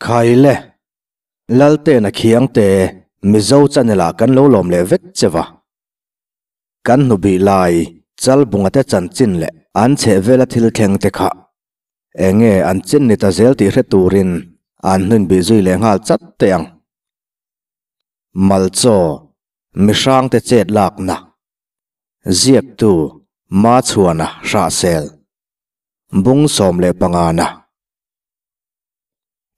Khaile, Laltena Khiangte, Mizo channel ah kan lo lawm leh vek che va. Kan hnubih lai Chalbunga te chanchin leh an chheh vela thil thleng te kha enge an chin ni ta zel tih hre turin an hnun bih zui leh nghal chat teh ang. Malchaw, Mihrangte chet lakna, Ziaktu, Machhuana Hrahsel, Bung 15 na.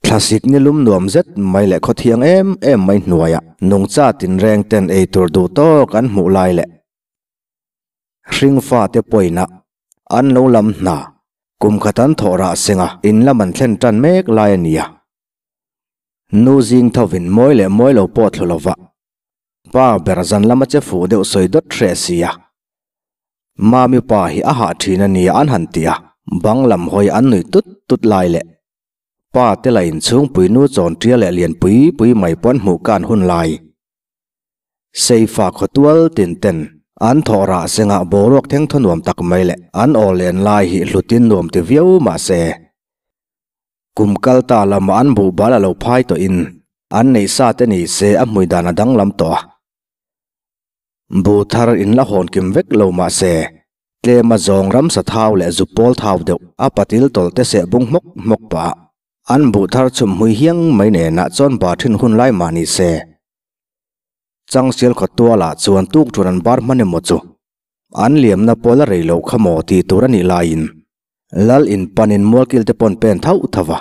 Thlasik ni lum nuam zet mai leh khawthiang em em mai hnuaiah nungcha tinreng ten ei tur duh tawk an hmuh lai leh hringfa te pawina an lo lam hna kum khat an thawh rah senga in lam an thlen tan mek lai a ni a. Nu zing thovin mawi leh mawi lo pawh thlu lova pa ber zan lama che fuh deuh sawi dawt hreh si a. Mami pa hi a hah thin a nia an han ti a, bang lam hawi an nuih tut tut lai leh pa te la inchhungpui nu chawn tia leh lian pui pui mai pawn hmuh kan hun lai. Seifa khawtual tin ten an thawh rah sengah boruak theng thaw nuam tak mai leh an aw len lai hi hlutin nuam ti viau mah se. Kum kal ta lamah an buhbal a lo phai tawhin an neih sa te ni se a hmui dan a danglam tawh a. Bu thar in la hawn kim vek lo mah se, tlem a zawng ramsa thau leh zu pawl thau deuh a patil tawlh te seh bung hmawk hmawk pah a, an buh thar chhum hmui hiang mai nenah chuan ba thin hun lai mah ni se. Changsial khaw tualah chuan tuk tun an bar hman emaw chu an liamna pawl a rei loh kha maw tih tur a nih laiin Lal in panin mualkil te pawn pen thauh thauh a.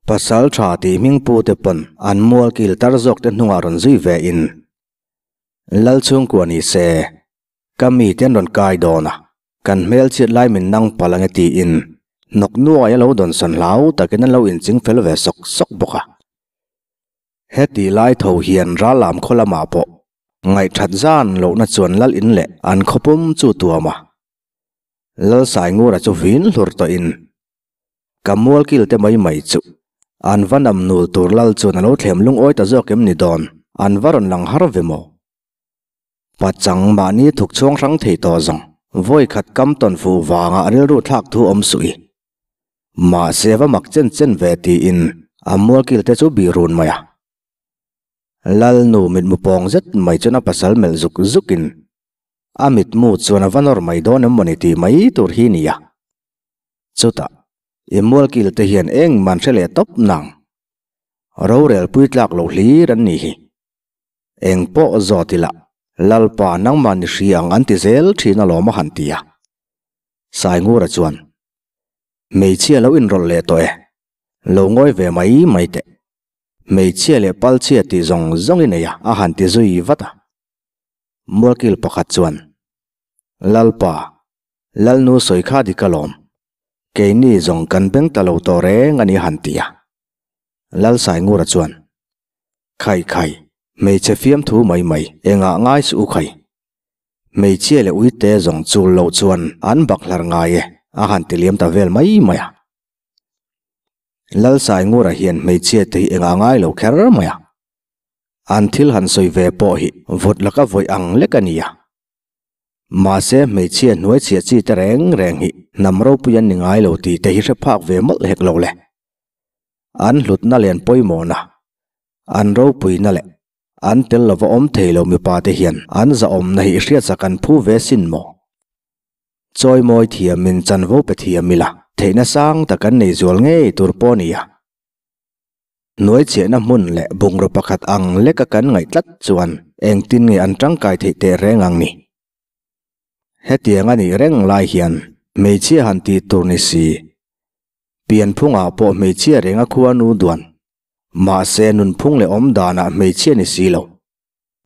Pasal tha tih hming pu te pawn an mualkil tar zawk te hnungah rawn zui ve in Lal chhungkua ni se ka mi te an rawn kai dawn a, kan hmelchhiat lai min nang palh ange tiin hnawk nuai a lo dawn san hlau takin an lo inching fel ve sawk sawk bawk a. Heti lai tho hian rallam khaw lamah pawh ngaihthat zan lohna chuan Lal in leh an khawpum chu tuam a. Lal Saingura chu vin hlur tawhin Ka mualkil te mai mai chu an va nam nul tur lal chuan a lo thlem lungawi ta zawk em ni dawn, an va rawn lang har ve maw? Pachang mahni thuk chhuang hrang thei tawh zawng, vawi khat kam tawn fuh vanga rilru thlak thu awm suh i. Mahse va mak chen chen ve tiin a mualkil te chu bih run mai a. Lal nu mitmu pawng zet mai chuan a pasal melh zuk zukin a mitmu chuan a va nawr mai dawn em mawni tih mai tur hi nia. Chutah, i mualkil te hian eng man hre leh tawp nang. Rorel pui tlak lo hlir an nih hi. Eng pawh zawt ila, Lalpa nangmah ni hri ang an ti zel thin alawm a han ti a. Saingura chuan, Hmeichhia lo inrawlh leh tawh e, lo ngawi ve mai mai teh. Hmeichhia leh palchhia tih zawng zawng i nei a a han ti zui vat a. Mualkil pakhat chuan, Lalpa, Lalnu sawi kha dik alawm. Keini zawng kan beng ta lo tawh reng a ni han ti a. Lalsaingura chuan, Khai khai, hmeichhe fiamthu mai mai, engah ngai suh u khai. Hmeichhia leh uite zawng chul loh chuan an bak hlar ngai e, a han ti liam ta vel mai mai a. Lalsaingura hian hmeichhia te hi engah ngai lo kher mai a. An thil han sawi ve pawh hi vut laka vawih ang lek a ni a. Mahse hmeichhia hnuai chhiah chi te reng reng hi hnam ropui an ni ngai lo tih te hi hre phak ve mawlh hek lo le. An hlutna len pawimawhna, an ropuina leh an tel lova awm thei lo mipa te hian an zahawmna hi hriatsak an phu ve sin maw? Chawimawi thiamin chanvo pe thiam ila theihna sang tak an nei zual ngei tur pawh a ni a. Hnuaichhiahna hmun leh bungraw pakhat ang leka kan ngaih tlat chuan engtin nge an tangkai theih teh reng ang ni? Hetiang a nih reng lai hian hmeichhia han tih tur ni si. Pianphungah pawh hmeichhia renga khua nu duan. Mahse nunphung leh awmdanah hmeichhia ni si lo.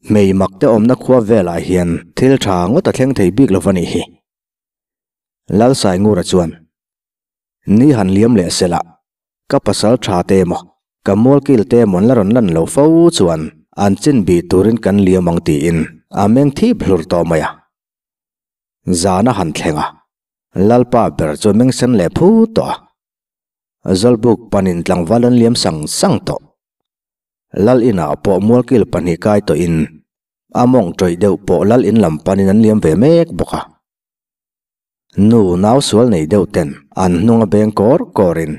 Hmei mak te awmna khua velah hian thil tha ngawt a thleng thei bik lo va nih hi. Lalsaingura chuan, Ni han liam leh sela, ka pasal tha te emaw, ka mualkil te emaw an la rawn lan lo fo chuan an chin bih turin kan liam ang tiin a meng thip hlur tawh mai a. Zan a han thleng a, Lalpa ber chu a meng sen leh phut tawh a. Zawlbuk panin tlangval an liam sang sang tawh. Lal inah pawh mualkil pahnih kai tawhin a mawng tawih deuh pawh lal in lam panin an liam ve mek bawk a. Nu nau sual nei deuh ten an hnung a beng kawr kawr in.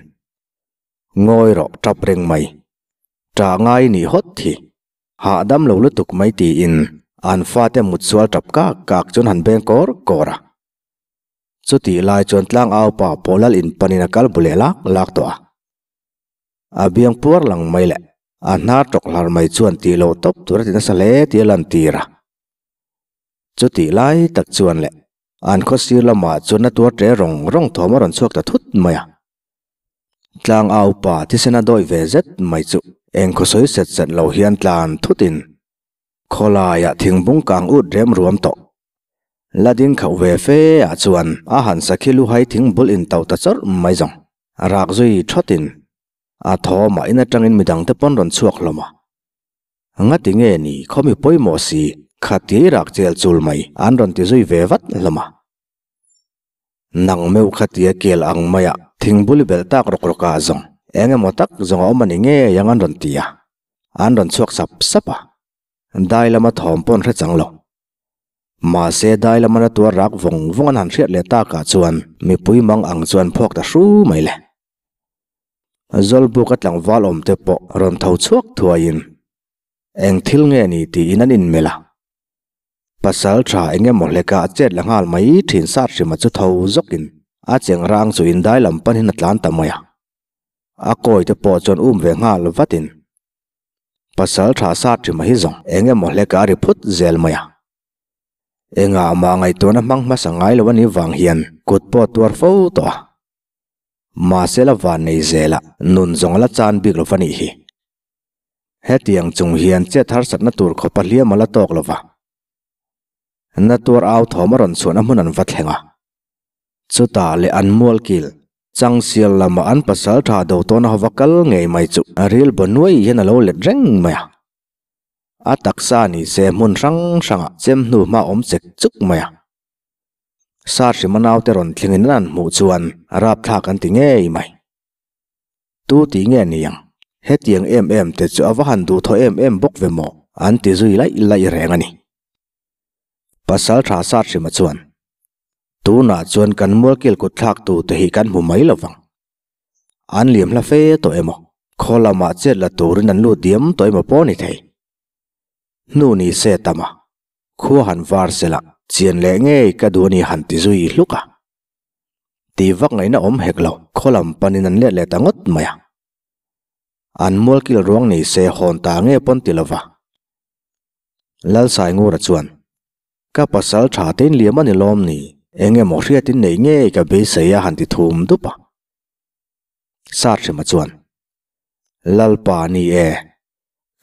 Ngawi rawh tap reng mai. Ṭah ngai ni hawt hi. Hahdam lo lutuk mai tiin an fate mut sual tap kak kak chuan han beng kawr kawr a. Chutih lai chuan tlangau pa pawh lal in panin a kal bu leh lak lak tawh a. A biang puar lang mai leh a hnar tawk hlar mai chuan tih lo tawp tur a ti nasa hle tih a lantir a. Chutih lai tak chuan leh an khaw sir lamah chuan a tuar ṭe rawng rawng thawm a rawn chhuak ta thut mai a. Tlangau pa thisen a dawi ve zet mai chu eng khaw sawi set set lo hian tlan thutin khawlaiah thingbung kang ut rem ruam tawh. La ding khauh ve fe ah chuan a han sakhi luhai thingbul in to ta chawrh mai zawng. Rak zui thawtin a thawmah in atangin midangte pawn rawn chhuak hlawm a. Ngati nge ni khaw mi pawimawh si khati rak chel chul mai an rawn ti zui ve vat hlawm a. Nang meuh khatia kel ang maia thingbul i belh tak rawk rawk ah zawng eng emaw tak zawng a awm a ni ngei ang an rawn ti a. An rawn chhuak sap sap a. Dai lama thawm pawn hre chang lo. Mahse dai lama na tuar rak vawng vawng an han hriat leh takah chuan mipui mang ang chuan phawk ta hru mai le. Zawlbuk a tlangval awm te pawh rawn tho chhuak thuaiin eng thil nge ni tiin an inmelh a. Pasal tha eng emaw hleka a chet la nghal mai thin sat hrima chu tho zawkin a cheng rang chu indai lam panin a tlan ta mai a. A kawi te pawh chuan um ve nghal vatin Pasal tha sat hrima hi zawng eng emaw hleka a ri phut zel mai a. Engah mah ngaihtuahna hmang hmasa ngai lo a nih vang hian kut pawh a tuar fo tawh a. Mahse la van nei zela nun zawng a la chan bik lo va nih hi. Hetiang chung hian chet harsatna tur khawpa hliam a la tawk lo va. Na tuar au thawm a rawn chhuahna hmun an va thleng a. Chutah leh an mualkil, changsial lama an pasal tha do tawna hova kal ngei mai chu a ril baw nuai hian a lo let reng mai a. A taksa ni se hmun hrang hrangah chem hnu hma awm chek chuk mai a. Sar hrima naute rawn thlengin an han hmuh chuan rapthlak an ti ngei mai. Tu ti nge niang? Hetiang em em te chu a va han duhthawh em em bawk ve maw? An ti zui laih laih reng a ni. Pasal tha sat hrima chuan, Tunah chuan kan mualkil kut thlak tu te hi kan hmu mai lo vang. An liam hla fe tawh emaw, khaw lamah chet la turin an lut diam tawh emaw pawh a ni thei. Hnu ni se tam a, khua han var sela chian leh ngei ka duh a ni han ti zui hluk a. Tih vak ngaihna awm hek lo, khaw lam panin an let leh ta ngawt mai a. An mualkil ruang ni se hawn ta nge pawn ti lova. Lalsaingura chuan, Ka pasal tha tein liam a ni lawm ni, eng emaw hriatin nei ngei ka beisei a han ti thum dup a. Sathrima chuan, Lalpa ni e,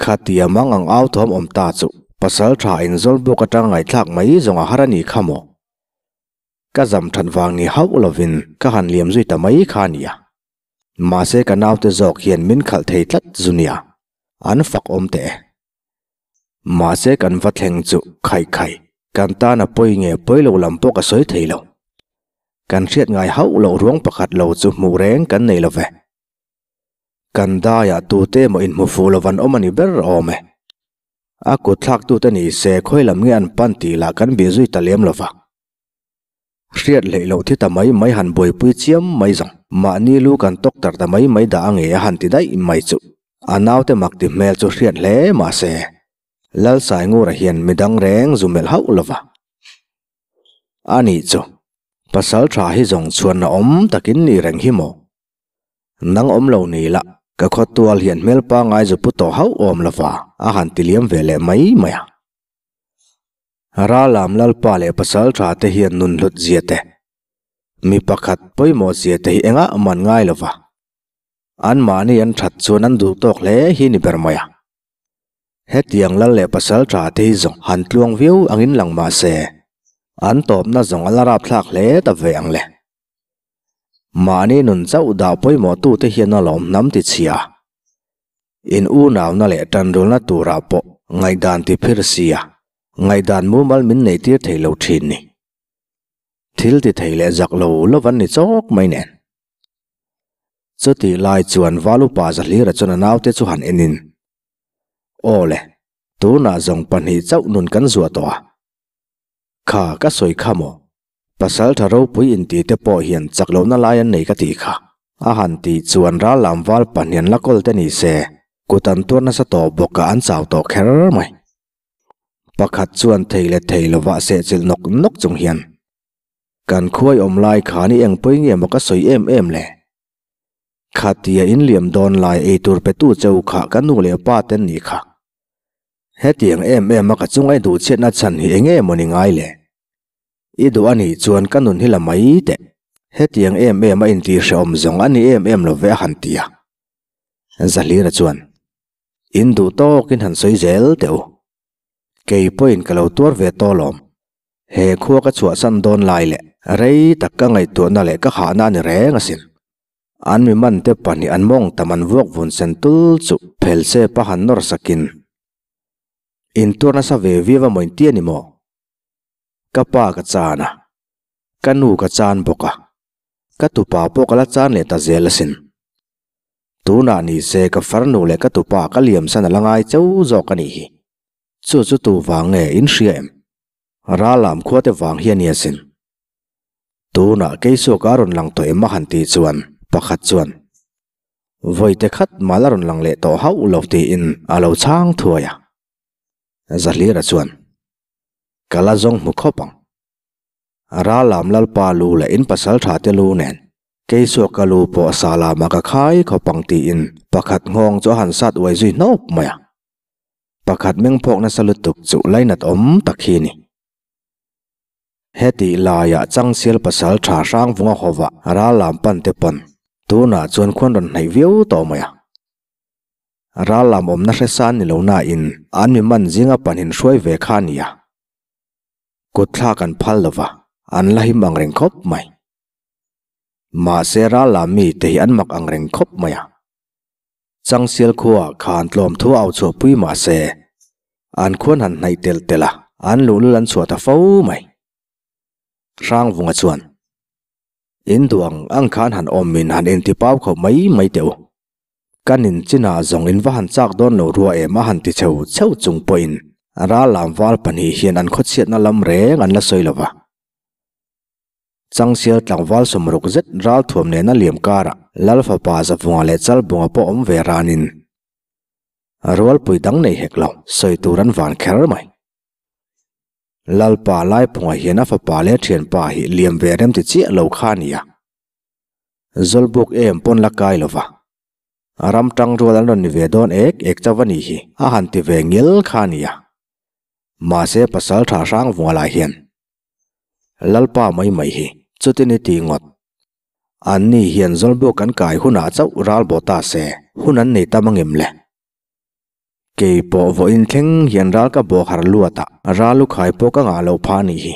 khatia mang ang au thawm awm ta chu pasal tha inzawlbuk atang ngaihthlak mai zawng a har a ni kha maw? Ka zam that vang ni hauh lovin ka han liam zui ta mai kha a nia. Mahse ka naute zawk hian min khalh thei tlat zu nia. An fak awm teh e. Mahse kan va thleng chu khaih khaih, kan tan a pawi nge pawi lo lam pawh ka sawi thei lo. Kan hriat ngai hauh loh ruang pakhat lo chu hmuh reng kan nei lo ve. Kan daiah tute emaw inhmu fuh lo van awm a ni ber awm e. A kut thlaktute ni se khawi lam nge an pan tih lah kan bih zui ta lem lo va. Hriat hleih loh thi ta mai mai han buaipui chiam mai zawng. Mahni lu kan tawk tar ta mai mai dah a nge a han ti daih mai chu. A naute mak ti hmel chu hriat hle mah se, Lalsaingura hian midang reng zu melh hauh lo va. A nih chu, pasal tha hi zawng chhuanna awm takin ni reng hi maw? Nang awm lo ni la, ka khawtual hian hmel pangai zu pu tawh hauh awm lo va, a han ti liam ve leh mai mai a. Ralam Lalpa leh pasal tha te hian nun hlut zia te, mi pakhat pawimawh zia te hi engah man ngai lo va. Anmahni an that chuan an duh tawk hle hi ni ber mai a. Hetiang lal leh pasal tha te hi zawng han tluang viau angin lang mah se, an tawpna zawng a la rapthlak hle ta ve ang le. Mahni nun chauh dah pawimawh tute hian a lawm hnam ti chhia. In unauna leh tanrulna turah pawh ngaihdan ti phir sia, ngaihdan mumal min neihtir thei lo thin ni. Thil ti thei leh zak lo lo van ni chawk mai nen. Chutih lai chuan Val upa Zahlira chuan a naute chu han enin, Aw le, tunah zawng pahnih chauh nun kan zuah tawh a. Kha ka sawi kha maw? Pasal tha ropui inti te pawh hian chak lohna lai an nei ka tih kha. A han tih chuan ral lam val pahnian la kawl te ni se, kut an tuar nasa tawh bawk a an chau tawh kher mai. Pakhat chuan thei leh thei lovah sehchilh nawk nawk chung hian, Kan khuai awm lai khan i engpawi nge maw ka sawi em em le? Khatia in liam dawn lai eitur petu cheu kha ka nu leh pa ten ni kha. Hetiang em em a ka chunga i duhchhiatna chhan hi enge maw ni ngai le? I duh a nih chuan ka nun hi la mai teh. Hetiang em em a intihhrehawm zawng a ni em em lo ve a han ti a. Zahlira chuan, In duh tawkin han sawi zel teh u. Kei pawhin ka lo tuar ve tawh lawm. He khua ka chhuahsan dawn lai leh rei tak ka ngaihtuahna leh ka hahna a ni reng asin. An mi man te pahnih an mawng tam an vuak vun sen tul chu phel se pa han nawr sakin, Intuar nasa ve viau a maw inti a ni maw? Ka pa ka chan a, ka nu ka chan bawk a, ka tupa pawh ka la chan leh ta zel asin. Tunah ni se ka farnu leh ka tupa ka liamsan a la ngai cheu zawk a nih hi. Chu chu tu vang nge in hria em? Rallam khua te vang hi a ni asin. Tunah Keisuak a rawn lang tawh em a han tih chuan pakhat chuan, Vawite khat mal a rawn lang leh tawh hauh lo tiin a lo chhang thuai a. Zahlira chuan, Ka la zawng hmu khawp ang. Rallam Lalpa lu leh in pasal tha te lu nen Keisuak ka lu pawh sa lamah ka khai khawp ang tiin pakhat nghawng chu a han sat uai zui hnawp mai a. Pakhat mengphawk nasa lutuk chu lainat awm tak hi ni. Hetih laiah Changsial pasal tha hrang vunga hawva ral lam pan te pawn tunah chuan khuan rawn hnaih viau tawh mai a. Ral lam awmna hre san ni lo nain an mi man zinga panin hruai ve kha a ni a. Kut thlak an phal lova, an la him ang reng khawp mai. Mahse ral lam mite hi an mak ang reng khawp mai a. Changsial khuaah khan tlawm thu au chhuah pui mah se, an khuan han hnaih telh telh a, an luhlul an chhuah ta fo mai. Hrangvunga chuan, In duh ang ang khan han awmin han inti pau khawp mai mai teh u. Kan in chinah zawng in va han chak dawn lo rua em a han ti cheu cheu chung pawhin ral lam val pahnih hian an khawchhiatna lam reng an la sawi lo va. Changsial tlangval sawmruk zet ralthuam nena liam karah Lal fapa Zavunga leh Chalbunga pawh awm ve ranin rualpui dang nei hek lo sawi tur an van kher mai. Lalpa Laiphunga hian a fapa leh thianpa hi liam ve rem ti chiah lo kha a ni a. Zawlbuk em pawn la kai lo va. Ram tang rual an rawn ni ve dawn ek ek chauh a nih hi a han ti ve ngil kha a ni a. Mahse pasal tha hrang vunga lah hian Lalpa mai mai hi chutin i ti ngawt. Anni hian Zawlbuk an kai hunah chauh ral bawh ta se, hun an nei tam angem le? Kei pawh vawiin thleng hian ral ka bawh har luat a, ral u khai pawh ka ngah lo phah a nih hi.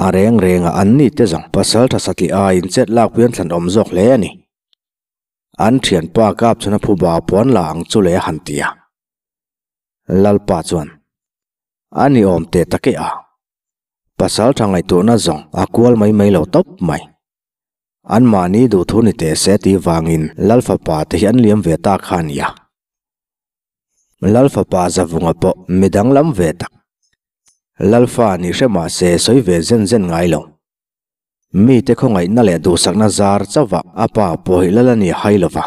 A reng rengah anni te zawng pasal tha satliah aiin chet lak pian thlan awm zawk hle a ni. An thianpa kap chhuna phuba puan la ang chu le a han ti a. Lalpa chuan, A ni awm teh tak e a. Pasal tha ngaihtuahna zawng a kual mai mai lo tawp mai. Anmahni duhthu ni teh se tih vangin Lal fapa te hi an liam ve ta kha a nia. Lal fapa Zavunga pawh mi danglam ve tak. Lal fa ni hre mah se sawi ve zen zen ngai lo. Mite khawngaihna leh duhsakna zar chauhah a pa pawh hi Lal a ni hai lova.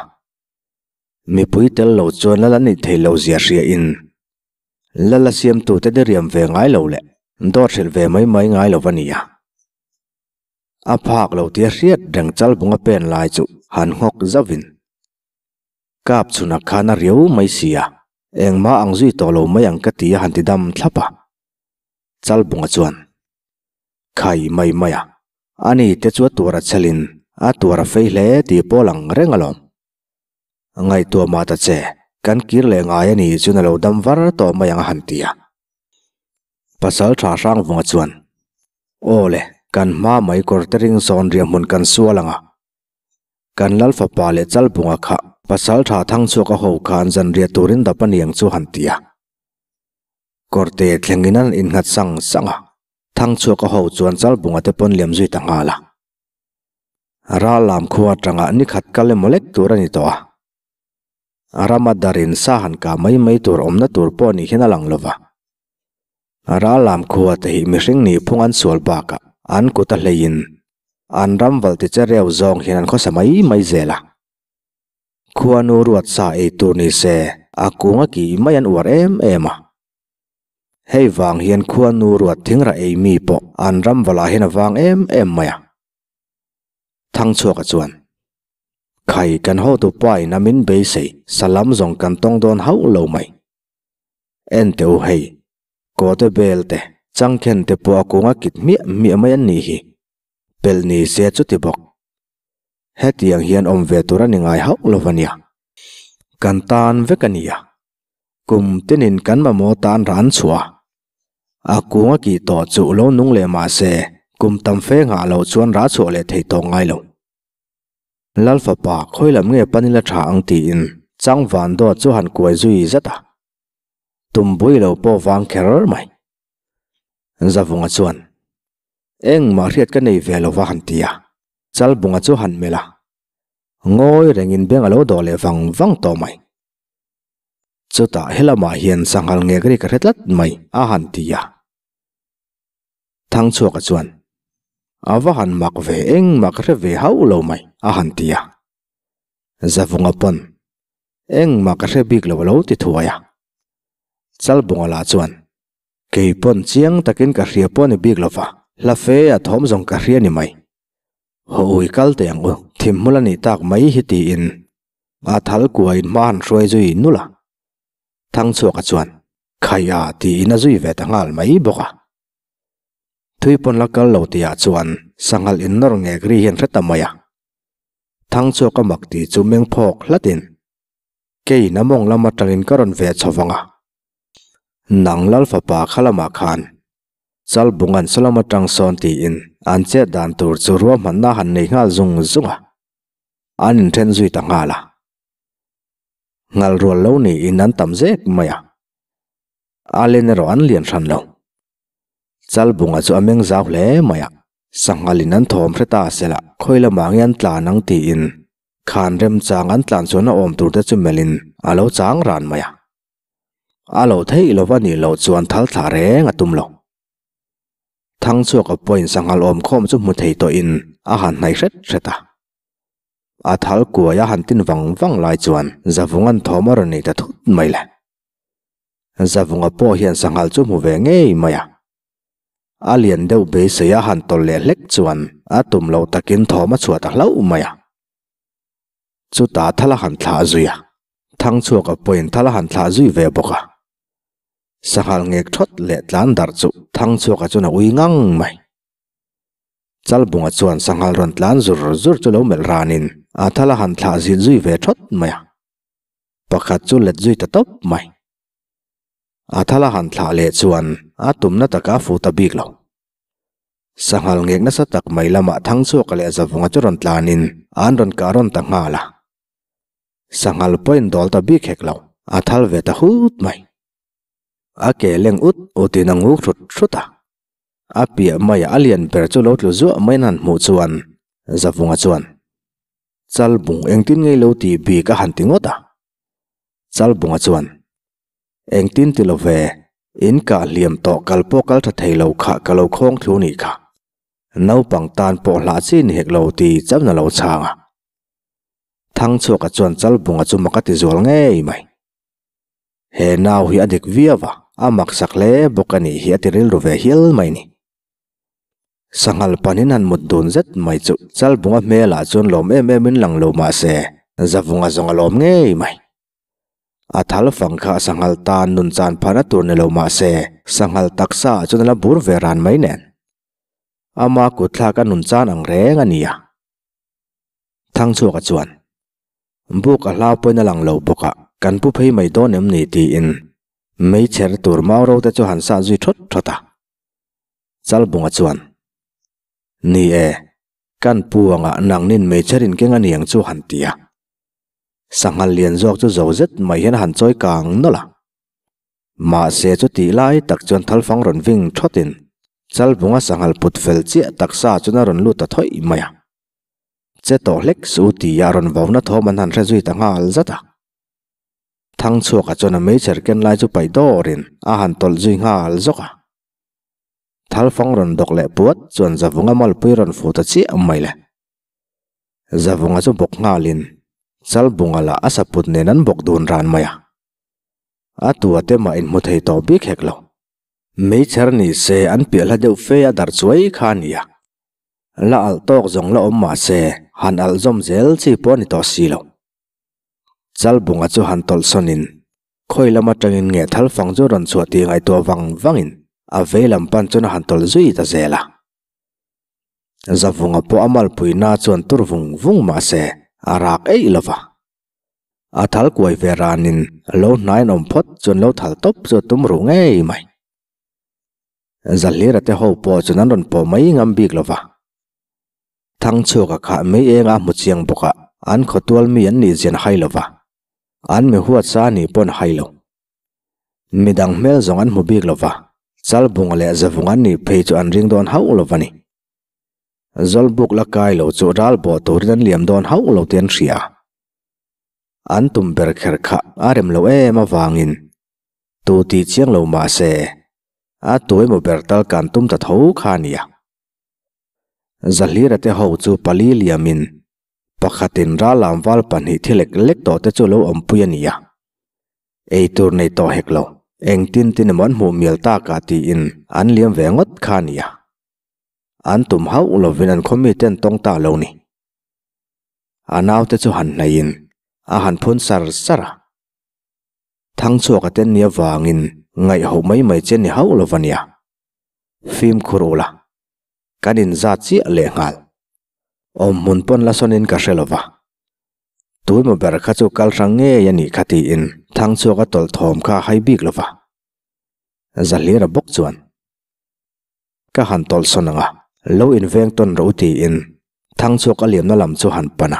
Mipui tel lo chuan lal an nih thei lo zia hria in lal a siamtute diriam ve ngai lo leh dawt hrilh ve mai mai ngai lo a ni a. A phak lo tia hriat reng chalbunga pen lai chu han nghawk zauh in kap chhunah khan a riau mai si a, engmah ang zui tawh lo mai ang ka ti a han ti dam thlap a. Chalbunga chuan Khai mai mai a, ani te chu a tuar a chhelin a tuar a fei hle tih pawh lang reng alawm. Ngaihtuah mah ta che, kan kir leh ngai a ni chuan a lo dam var tawh mai ang a han ti a. Pasal tha Hrangvunga chuan, Aw le, kan hma mai kawr te ring zawn riah hmun kan sual ang a. Kan Lal fapa leh Chalbunga kha Pasal tha Thangchhuaka ho khan zanriah turin dap a ni ang chu han ti a. Kawrte thlengin an innghat sang sang a, Thangchhuaka ho chuan Chalbunga te pawn liam zui ta nghal a. Ral lam khua atanga ni khat kal emaw lek tur a ni tawh a. Rama darin sa han kah mai mai tur awmna tur pawh ni hian a lang lova. Ral lam khua te hi mihring nih phung an sual bakah an kut a hleiin. An ram val ti che reu zawng hian an khawsa mai mai zel a. Khuanu ruat sa ei tur ni se a kung a kih mai an uar em em a. Hei vang hian khuanu ruat thingrah ei mi pawh an ram valah hian a vang em em mai a. Thangchhuaka chuan, Khai kan hotu pa in a min beisei salam zawng kan tawng dawn hauh lo mai. En teh u hei, kawte bel te, changkhen te pawh a kung a kit hmiah hmiah mai an nih hi. Pelh ni se chuti bawk. Hetiang hian awm ve tur a ni ngai hauh lo va nia. Kan tan vek a nia. Kum tinin kan mamawh tan ran chhuah a. A kung a kih tawh chu lo nung leh mah se, kum tam fe nghah loh chuan rah chhuah leh thei tawh ngai lo. Lal fapa khawi lam nge panila tha ang tiin chang van dawt chu han kuai zui zat a. Tum bui lo pawh vang kher mai. Zavunga chuan, Engmah hriat ka nei ve lo va han ti a, Chalbunga chu han melh a. Ngawi rengin beng a lo dawh leh vang vang tawh mai. Chutah helamah hian sanghal ngek ri ka hre tlat mai a han ti a. Thangchhuaka chuan, A va han mak ve engmah ka hre ve hauh lo mai a han ti a. Zavunga pawn, Engmah ka hre bik lo a lo ti thuai a. Chalbunga lah chuan, Kei pawn chiang takin ka hria pawh a ni bik lo va, hla fe a thawm zawng ka hria ni mai. Haw ui kal teh ang u, thim hmul a nih tak mai hi tiin a thal kuain hma han hruai zui nulh a. Thangchhuaka chuan, Khai a tiin a zui ve ta nghal mai bawk a. Thui pawn la kal lo tihah chuan sanghal innawr ngek ri hian hre ta mai a. Thangchhuaka mak tih chu meng phawk hlatin, Keiin a mawng lam atangin ka rawn ve chho vang a. Nang Lal fapa kha lamah khan Chalbunga'n salam atang sawn tiin an chet dan tur chu ruahmanna han nei nghal zung zung a. An inthen zui ta nghal a. Nghal rual lo niin an tam zek mai a. A len erawh an lian hran lo. Chalbunga chu a meng zau hle mai a. Sanghalin an thawm hre ta sela khawi lamah nge an tlan ang tiin khan remchang an tlan chuan a awm tur te chu melhin a lo chang ran mai a. A lo theih lo va nih loh chuan thal thlah reng a tum lo. Thangchhuaka pawhin sanghal awm khawm chu hmu thei tawhin a han hnaih hret hret a. A thal kuai a han tin vang vang lai chuan Zavunga'n thawm a rawn nei ta thut mai le. Zavunga pawh hian sanghal chu hmu ve ngei mai a. A lian deuh beisei a han tawlh leh hlek chuan a tum loh takin thawm a chhuah ta hlauh mai a. Chutah thal a han thlah zui a, Thangchhuaka pawhin thal a han thlah zui ve bawk a. Sanghal ngek thawt leh tlan darh chu Thangchhuaka chuan a ui ngang mai. Chalbunga chuan sanghal rawn tlan zur zur chu lo melh ranin a thal a han thlah zin zui ve thawt mai a. Pakhat chu let zui ta tawp mai. A thal a han thlah leh chuan a tumna taka a fuh ta bik lo. Sanghal ngek nasa tak mai lamah Thangchhuaka leh Zavunga chu rawn tlanin an rawn kah rawn ta nghal a. Sanghal pawhin dawl ta bik hek lo, a thal ve ta hut mai. A ke leng ut utin a nguk hrut hrut a. A piah maiah a lian ber chu lo tlu zuah mai an han hmuh chuan Zavunga chuan, Chalbung engtin ngei lo tih bik a han ti ngawt a. Chalbunga chuan, Engtin ti lo ve, in kah hliam tawh kal pawh kal tha thei lo kha ka lo khawng thlu nih kha. Naupang tan pawh hlah chi ni hek lo ti chauhin a lo chhang a. Thangchhuaka chuan Chalbunga chu mak a ti zual ngei mai. He nau hi a dik viau a, a maksak hle bawk a nih hi a ti rilru ve hial mai ni. Sanghal panin han mut dun zet mai chu Chalbunga hmelah chuan lawm em em in lang lo mah se, Zavunga zawng a lawm ngei mai. A thal fang kha sanghal tan nun chan phahna tur ni lo mah se, sanghal taksa ah chuan a la bur ve ran mai nen. Ama kutthlak a nun chan ang reng a ni a. Thangchhuaka chuan, Buk a hlau pawhin a lang lo bawk a, kan pu phei mai dawn em ni tiin meichher tur mau ro te chu han sah zui thawt thawt a. Chalbunga chuan, Ni e, kan pu angah nangnin meichher in keng a niang chu han ti a. Sanghal lian zawk chu zo zet mai hian a han chawi kang nawlh a. Mahse chutih lai tak chuan thalfang rawn ving thawtin Chalbunga sanghal put fel chiah taksa chuan a rawn lut ta thawih mai a. Che tawh hlek su tia rawn vauna thawm an han hre zui ta nghal zat a. Thangchhuaka chuan a meichher ken lai chu paih dawrin a han tawlh zui nghal zawk a. Thalfang rawn dawk leh puat chuan Zavunga malpui rawn fu ta chiah mai le. Zavunga chu bawk nghalin Chalbunga lah a saput nen an bawk dun ran mai a. A tua te mah inhmu thei tawh bik hek lo. Meichher ni se an piah hla deuh fe a darh chuai kha a nia. La alh tawk zawng la awm mah se han alh zawm zel chi pawh a ni tawh si lo. Chalbunga chu han tawlh sawnin khawi lam atangin nge thalfang chu rawn chhuah tih ngaihtuah vang vangin a vei lam pan chuan a han tawlh zui ta zel a. Zavunga pawh a malpuina chuan tur vung vung mah se a rak eih lo va. A thal kuai ve ranin lo hnai an awm phawt chuan lo thal tawp chu a tum ruh ngei mai. Zahlira te ho pawh chuan an rawn pawh mai ngam bik lo va. Thangchhuaka kha mei enga hmu chiang bawk a, an khawtual mi an nih zian hai lo va, an mi huatsa a nih pawn hai lo. Midang hmel zawng an hmu bik lo va, Chalbunga leh Zavunga an nih phei chu an ring dawn hauh lo va ni. Zawlbuk la kai lo chu ral bawh turin an liam dawn hauh lo tih an hria. An tum ber kher kha a rem lo em avangin tu tih chiang lo mah se, a tu emaw ber tal kan tum ta tho kha a nia. Zahlira te ho chu pali liamin pakhatin rallam val pahnih thi lek lek tawh te chu lo awmpui a ni a. Eitur nei tawh hek lo, engtin tin emaw an hmuh mial takah tiin an liam ve ngawt kha a ni a. An tum hauh lovin an khawmi te an tawng ta lo ni. A naute chu han hnaihin a han phun sar sar a. Thangchhuaka te an nih avangin ngaihhoh mai mai che ni hauh lo va nia. Fimkhur ula, kan inzat chiah lehnghal. Awmhmun pawn la sawnin ka hre lo va. Tuimaw ber kha chu kal hrang ngei a nih kha tiin Thangchhuak a tawlh thawm kha a hai bik lo va. Zahlira bawk chuan, Ka han tawlh sawn ang a, lo inveng tawn rawh u tiin Thangchhuak a liamna lam chu han pan a.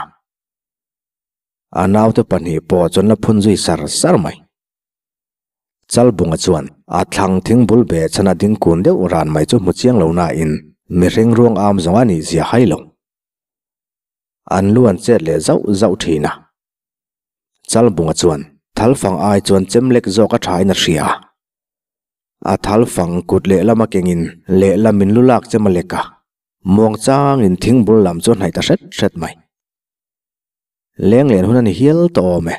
A naute pahnih pawh chuan la phun zui sar sar mai. Chalbunga chuan a thlang thing bul be chhan a ding kun deuh ran mai chu hmu chiang lo nain mihring ruang am zawng a nih zia hai lo. An lu an chet leh zauh zauh thin a. Chalbunga chuan thalfang ai chuan chem lek zawk a thain a hria a. A thalfang kut lehlam a kengin lehlamin lu lak chem a lek a, muang changin thing bul lam chu a hnaih ta hret hret mai. Leng len hun a ni hial tawh awm e.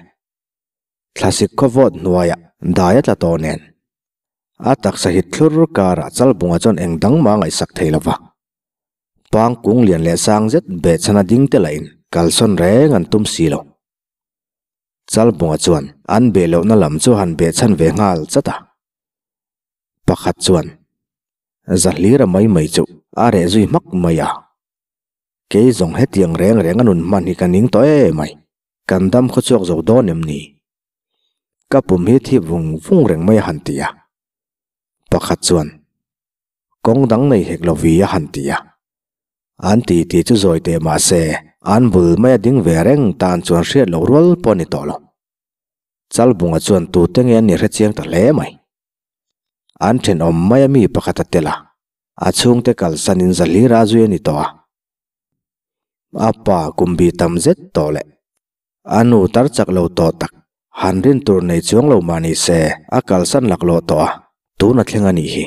Thlasik khawvawt hnuaiah dai a tla tawh nen. A taksa hit thlur karah Chalbunga chuan eng dang mah a ngaihsak thei lo va. Pang kung lian leh sang zet behchhan a ding te lahin kalsawn reng an tum si lo. Chalbunga chuan an beh lohna lam chu han behchhan ve nghal chat a. Pakhat chuan Zahlira mai mai chu a reh zui hmak mai a. Kei zawng hetiang reng reng a nun hman hi ka ning tawh em mai. Kan dam khaw chhuak zo dawn em ni? Ka pum hi thip vung vung reng mai a han ti a. Pakhat chuan, Kawng dang nei hek lo vi a han ti a. An ti ti chu zawi teh mah se, an bul mai a ding ve reng tan chuan hriat loh rual pawh a ni tawh lo. Chalbunga chuan tute nge an ni hre chiang ta hle mai. An thenawm mai a mi pakhat a tel a, a chhungte kalsanin Zahlira a zui a ni tawh a. A pa kum bi tam zet tawh leh a nu tar chak lo tawh tak han rin tur nei chuang lo mah ni se a kalsan laklawh tawh a, tun a thleng a nih hi.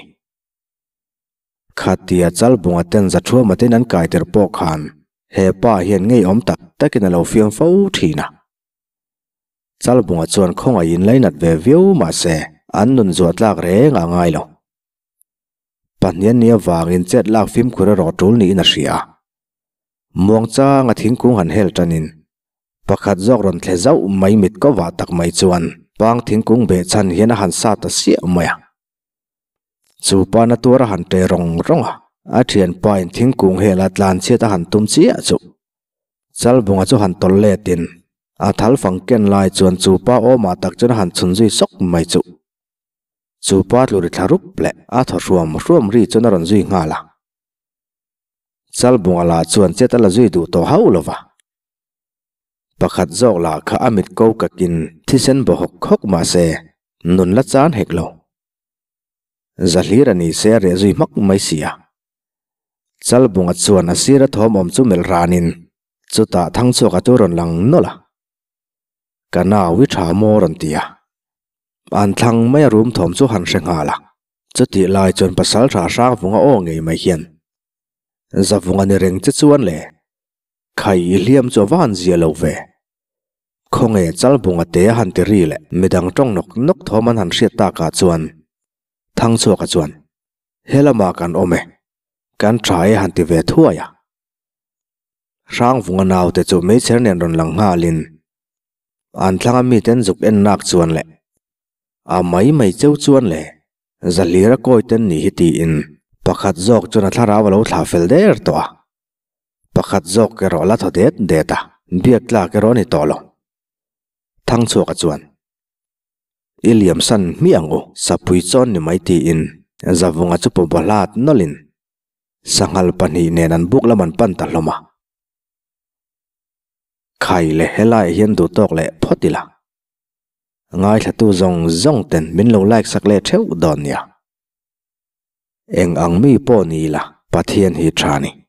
Khatia Chalbunga ten Zathuama ten an kai tir pawh khan he pa hian ngeiawm tak takin a lo fiam fo thin a. Chalbunga chuan khawngaihin lainat ve viau mah se an nun zuah tlak reng a ngai lo. Pahnian ni avangin chet lak fimkhur erawh tul niin a hria. Muangchanga thingkung han hel tanin pakhat zawk rawn thle zauh mai mit ko vah tak mai chuan pang thingkung behchhan hian a han sa ta siah mai a. Chu pa na tuar a han ṭe rawng rawng a, a ṭhianpain thingkung hela tlanchhiat a han tum chiah chu Chalbunga chu han tawlh letin a thal fang ken lai chuan chu pa awmah tak chuan a han chhun zui sawk mai chu. Chu pa tlu ri thla rup leh a thaw hruam hruam ri chuan a rawn zui nghal a. Chalbunga lah chuan chet a la zui duh tawh hauh lo va. Pakhat zawk lah kha a mit ko kakin thisen baw hawk hawk mah se nun la chan hek lo. Zahlir a ni se a reh zui hmak mai si a. Chalbunga chuan a sira thawm awm chu melh ranin chutah Thangchhuaka chu rawn lang nawlh a. Ka nau i tha maw rawn ti a. An thlang mai a rum thawm chu han hre nghal a. Chutih lai chuan pasalṭha Hrangvunga aw ngei mai hian, Zavunga ni reng che chuan le, khai i hliam chu a va han zia lo ve. Khawnge Chalbunga te a han ti ri leh midang ṭawng nawk nawk thawm an han hriat takah chuan Thangchhuaka chuan, He lamah kan awm e, kan ṭha e han ti ve thuai a. Hrangvunga naute chu meichher nen rawn lang nghalin an thlanga miten zuk en nak chuan leh a mai mai cheu chuan le Zahlira kawi ten ni hi tiin pakhat zawk chuan a thlarau a lo thlah fel der tawh a, pakhat zawk erawh la thaw det det a, biak tlak erawh a ni tawh lo. Thangchhuaka chuan I liam san hmiah ang u, sapui chawn ni mai tiin Zavunga chu pawh hlat nawlhin Sanghal pahnih nen an buk lam an pan ta hlawm a. Khai leh helaiah hian duh tawk leh phawt ila. Ngaithlatu zawng zawng ten min lo like sak leh theuh dawn nia. Eng ang mi pawh ni ila Pathian hi tha ni.